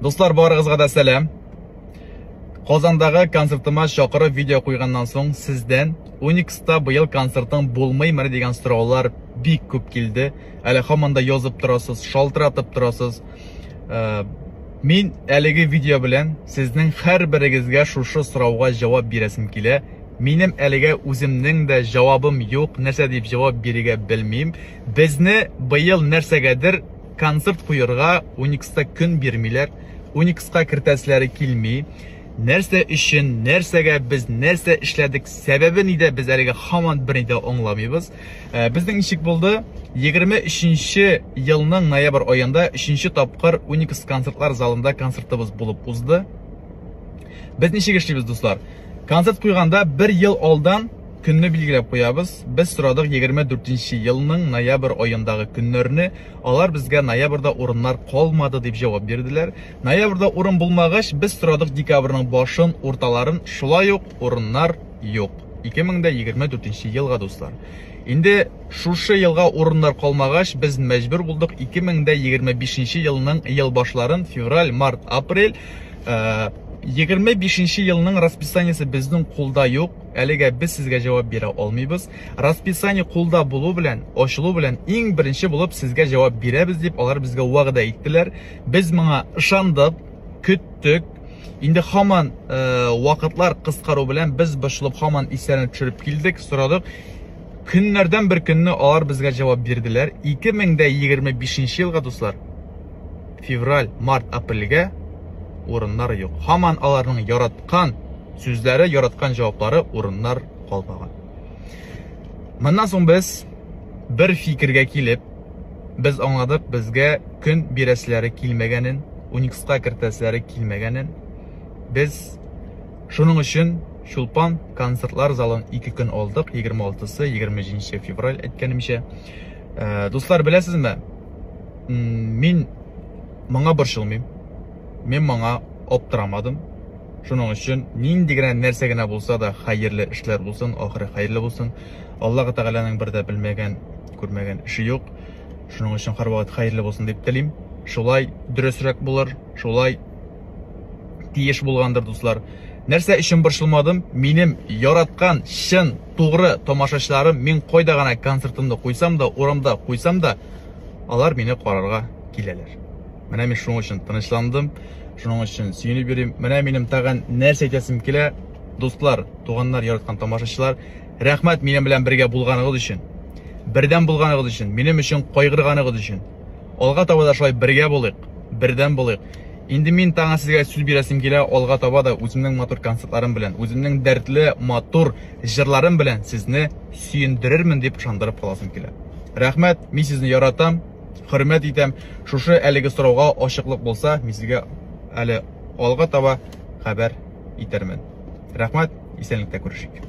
Дуслар, барыгызга да сәлам. Казандагы концертыма чакырып видео куйганнан соң сездән Уникста быел концертың булмыймы дигән сораулар бик күп килде. Әле һаман да язып торасыз, шалтыратып торасыз. Э, мин әлеге видео белән сезнең һәрберегезгә шушы сорауга җавап бирәсем килә. Минем әлегә үземнең дә җавабым юк, нәрсә дип җавап бирергә белмим. Безне быел нәрсәгәдер концерт куерга Уникста көн бирмиләр. Уникска кертәселәре килми. Нәрсә өчен, нәрсәгә без нәрсә эшләдек, сәбәбе нидә без әлегә һаман берни дә аңламыйбыз. Э, безнең ничек булды? 23 елның ноябрь аенда 3 тапкыр Уникс концертлар залында концертыбыз булып узды. Без ничек эшлибез, дуслар? Концерт куйганда бер ел алдан көнне билгеләп куябыз. Без сорадык 24 елның ноябрь аендагы көннәрне. Алар безгә ноябрьдә урыннар калмады дип җавап бирделәр. Ноябрьдә урын булмагач, без сорадык декабрьнең башын, урталарын, шулай ук урыннар юк. 2024 елга, дуслар. Инде шушы елга урыннар калмагач, без мәҗбүр булдык 2025 елның ел башларын, февраль, март, апрель, 25 э, елның расписаниесе безнең кулда юк. Әлегә без сезгә җавап бирә алмыйбыз. Расписание кулда булу белән, ачылу белән иң беренче булып сезгә җавап бирәбез дип алар безгә вәгъдә иттеләр. Без моңа ышандык, көттек. Инде һаман э, вакытлар кыскару белән без борчылып һаман исләренә төшереп килдек, сорадык. Көннәрдән бер көнне алар безгә җавап бирделәр. 2025 елга, дуслар, февраль, март, апрельгә урыннар юк. Һаман аларның яраткан сүзләре, яраткан җаваплары урыннар калмаган. Моннан соң без бер фикергә килеп, без аңладык, безгә көн бирәселәре килмәгәнен, Уникска кертәселәре килмәгәнен. Без шуның өчен Чулпан концертлар залын 2 көн алдык, 26-сы, 27 февраль әйткәнемчә. Э, дуслар, беләсезме? Мин моңа борчылмыйм. Мин моңа аптырамадым. Шуның өчен нинди генә нәрсә генә булса да хәерле эшләр булсын, ахыры хәерле булсын. Аллаһ Тәгаләнең бер дә белмәгән, күрмәгән эше юк. Шуның өчен һәрвакыт хәерле булсын дип телим. Шулай дөресрәк булыр, шулай тиеш булгандыр, дуслар. Нәрсә өчен борчылмадым? Минем яраткан, чын, тугры тамашачыларым, мин кайда гына концертымны куйсам да, урамда куйсам да, алар мине карарга киләләр. Менә мин шуның өчен тынычландым, шуның өчен сөенеп йөрим. Менә минем тагын нәрсә әйтәсем килә, дуслар, туганнар, яраткан тамашачылар, рәхмәт минем белән бергә булганыгыз өчен. Бердәм булганыгыз өчен, минем өчен кайгырганыгыз өчен. Алга таба да шулай бергә булыйк, бердәм булыйк. Инде мин тагын сезгә сүз бирәсем килә, алга таба да үземнең матур концертларым белән, үземнең дәртле, матур җырларым белән сезне сөендерермен дип ышандырып каласым килә. Рәхмәт, мин сезне яратам. Хөрмәт итәм. Шушы әлеге сорауга ачыклык булса, мин сезгә әле алга таба хәбәр итәрмен. Рәхмәт, исәнлектә күрешик.